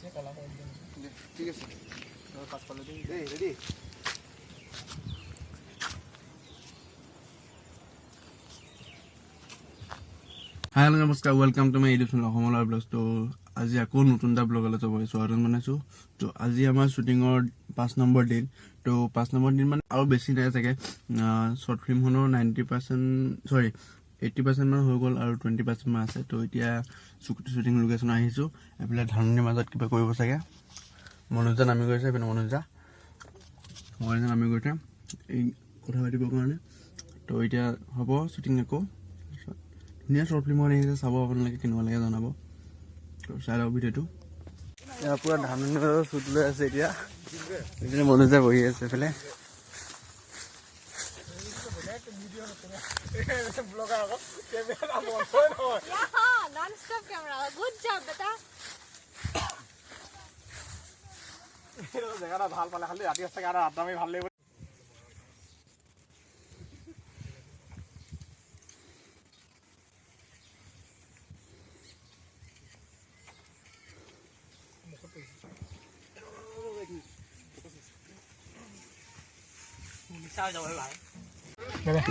ঠিক আছে, দেই ৰেডি। হাই, হেল্ল', নমস্কাৰ, welcome to my YouTube channel অসমৰ ল'ৰা ব্লগছ। তো আজি আকৌ নতুন এটা ব্লগলৈ চবকে স্বাগতম জনাইছোঁ। তো আজি আমাৰ শ্বুটিঙৰ 5 নম্বৰ দিন। তো 5 নম্বৰ দিন মানে আৰু বেছি নাই চাগে। শ্বৰ্ট ফিল্মখনৰ 90%, চৰি, 80% মান হৈ গ'ল আৰু 20% মান আছে। তো এতিয়া শ্বুটিং লোকেশ্যন আহিছোঁ। এইফালে ধাননিৰ মাজত কিবা কৰিব চাগে। মনোজা নামি গৈছে এইপিনে, মনোজা মনোজা নামি গৈছে এই কথা পাতিবৰ কাৰণে। তো এতিয়া হ'ব শ্বুটিং আকৌ। তাৰপিছত ধুনীয়া শ্বৰ্ট ফিল্মখন আহিছে, চাব আপোনালোকে, কেনেকুৱা লাগে জনাব। তো চাই লওক ভিডিঅ'টো। ইয়াৰ পূৰা ধাননি মাজত শ্বুট লৈ আছে এতিয়া। এইপিনে মনোজা বহি আছে এইফালে। Non stop camera, good job বেটা। জেগা এটা ভাল পালে খালি ৰাতি চাগে আৰু আড্ডা মাৰি ভাল লাগিব।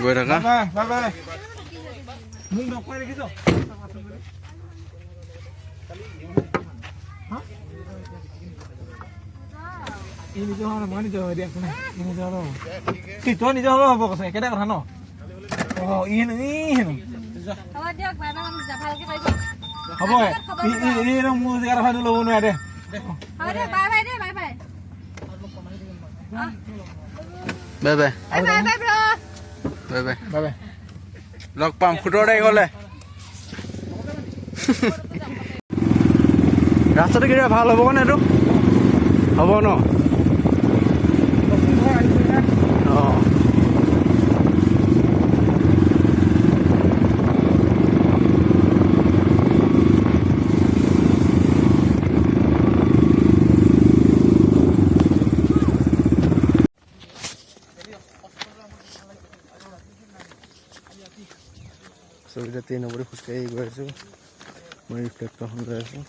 গৈ থাকা। বাই বাই, মোক নকয় দেখিছ। ই নিজৰ হোৱা নাই, মই নিজৰ হয় দিয়া, একো নাই। ই নিজৰ হ'লেও হ'ব। কি তই নিজৰ হ'লেও হ'ব কৈছে, একেটা কথা ন। অঁ, ই হেনো, ই হেনো। হ'ব দিয়ক, বাই বাই মনোজদা, ভালকে পাৰিব। হ'ব, ই ই ই হেনো মোৰ জেগাত হয়তো ল'ব নোৱাৰে দে। হ'ব দিয়ক, বাই বাই দেই, bye bye. Bye bye. Bye bye bro. Bye bye. Bye bye. লগ পাম 17 তাৰিখলে। ৰাস্তাটো কেতিয়া ভাল হ'ব নে? এইটো হ'ব ন? অঁ। চ' এতিয়া ট্ৰেইনৰ ওপৰতে খোজকাঢ়ি গৈ আছোঁ। মই ৰিফ্লেক্টৰখন লৈ আছোঁ।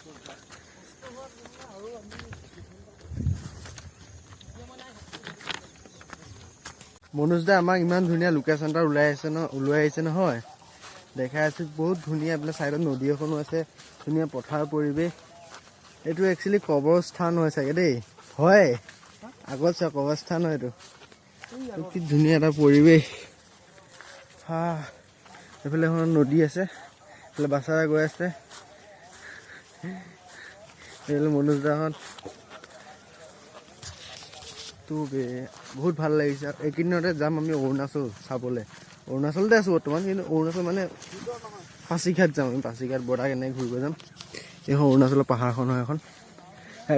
মনোজ দা আমাক ইমান ধুনীয়া লোকেশ্যন এটা ওলাই আছে ন, ওলাই আহিছে নহয়, দেখাই আছোঁ। বহুত ধুনীয়া, এইফালে ছাইডত নদী এখনো আছে, ধুনীয়া পথাৰ পৰিৱেশ। এইটো একচুৱেলি কবৰস্থান হয় চাগে দেই। হয়, আগত চোৱা কবৰস্থান হয় এইটো। কি ধুনীয়া এটা পৰিৱেশ! হা, এইফালে এখন নদী আছে, এইফালে বাছা গৈ আছে, এইফালে মনোজ দাহঁত। তো বহুত ভাল লাগিছে। এইকেইদিনতে যাম আমি অৰুণাচল চাবলৈ। অৰুণাচলতে আছোঁ বৰ্তমান, কিন্তু অৰুণাচল মানে পাছিঘাট যাম আমি। পাছিঘাট বৰ্ডাৰ কেনেকৈ ঘূৰিব যাম। এইখন অৰুণাচলৰ পাহাৰখন হয় এখন।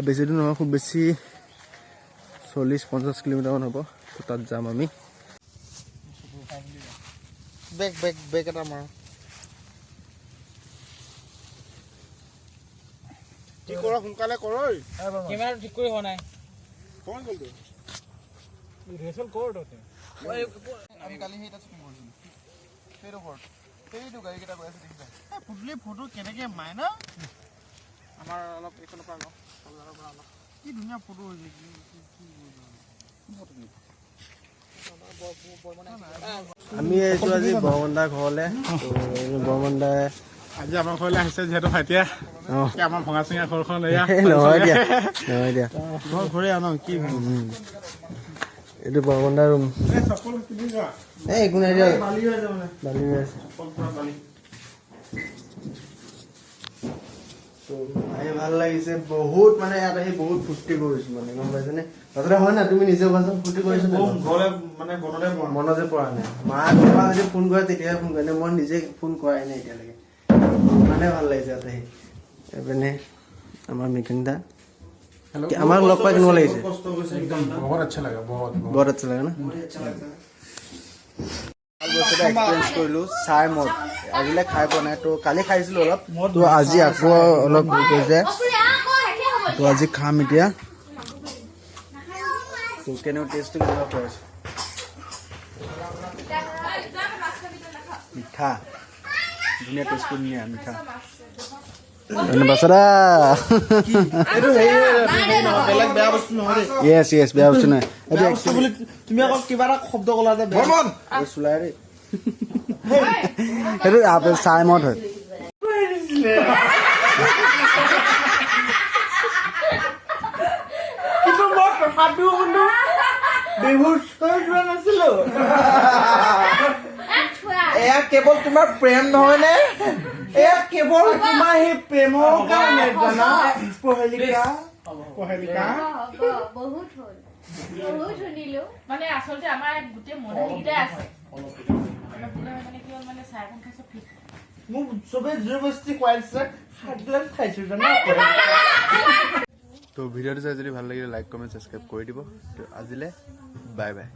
বেছি দূৰ নহয়, খুব বেছি 40-50 কিলোমিটাৰমান হ'ব। তো তাত যাম আমি। বেগ বেগ বেগ এটা মাৰ। কি কৰ, সোনকালে কৰ ঐ। কেমেৰাটো ঠিক কৰি হোৱা নাই। কোন গ'ল তোৰ? ৰিহাৰ্চেল কৰ তহঁতে। আমি কালি সেই তাত শ্বুটিং কৰিছিলোঁ, সেইটো ঘৰত। সেইটো গাড়ীকেইটা গৈ আছে দেখিছা? এই পুতলি ফটো কেনেকে মাৰে ন। আমাৰ অলপ এইফালৰ পৰা অলপ তলাৰ পৰা অলপ কি ধুনীয়া ফটো হৈছে। কি কি কি আমি আহিছোঁ আজি বৰমন দাৰ ঘৰলৈ। তো বৰমন দাই আজি আমাৰ ঘৰলৈ আহিছে যিহেতু ভাইটিয়ে অঁ। আমাৰ ভঙা চিঙা ঘৰখন এয়া। নহয় দিয়া, নহয় দিয়া। ঘৰ ঘৰে আন কি। এইটো বৰমন দাৰ ৰুম। চপ্পল পিন্ধি যোৱা। এই একো নাই দিয়া। বালি হৈ আছে মানে। বালি হৈ আছে। চপ্পল পুৰা বালি। তো আহি ভাল লাগিছে বহুত, মানে ইয়াত আহি বহুত ফূৰ্তি কৰিছো মানে, গম পাইছেনে? তাতে হয় নাই, তুমি নিজে কোৱাচোন, ফূৰ্তি কৰিছো নাই? ঘৰলে মানে মনতে পৰা নাই। মনতে পৰা নাই। মা পাপা যদি ফোন কৰে তেতিয়াহে ফোন কৰে, মই নিজে ফোন কৰাই নাই এতিয়ালৈকে। ইমানে ভাল লাগিছে ইয়াত আহি। এইপিনে আমাৰ মৃগেন দা, আমাক লগ পাই কেনেকুৱা লাগিছে? একদম बहुत अच्छा लगा, बहुत। बहुत अच्छा लगा না? ভাল বস্তু এটা এক্সপিৰিয়েঞ্চ কৰিলোঁ, চাই মদ আজিলৈ খাই পোৱা নাই। তো কালি খাইছিলোঁ অলপ, তো আজি আকৌ অলপ হেৰি কৰিছে। তো আজি খাম এতিয়া। তো কেনেকুৱা টেষ্টটো, কেনেকুৱা পাইছোঁ? মিঠা, ধুনীয়া টেষ্টটো, ধুনীয়া মিঠা। বাচৰা। এইটো হেৰি, বেলেগ বেয়া বস্তু নহয় দেই। য়েছ, বেয়া বস্তু নাই এইটো। বেয়া বস্তু বুলি তুমি আকৌ কিবা এটা শব্দ ক'লা যে বেয়া। চুলাই দেই সেইটো, চাই মদ হয়। কিন্তু মই তথাপিও কিন্তু বেহুচ হৈ যোৱা নাছিলো। এয়া কেৱল তোমাৰ প্ৰেম নহয় নে? এয়া কেৱল তোমাৰ সেই প্ৰেমৰ কাৰণে জানা, পহেলিকা, পহেলিকা। হ'ব, বহুত হ'ল, বহুত শুনিলো। মানে আচলতে আমাৰ ইয়াত গোটেই মদাহীকেইটাই আছে অলপ বোলে, মানে কি হ'ল, মানে চাহ অকণ খাইছো ফিট। মোক চবে জোৰবস্তি খুৱাই দিছে, 7 গিলাচ খাইছো জানা। তো ভিডিঅ'টো চাই যদি ভাল লাগিলে লাইক, কমেণ্ট, ছাবস্ক্ৰাইব কৰি দিব। তো আজিলৈ বাই বাই।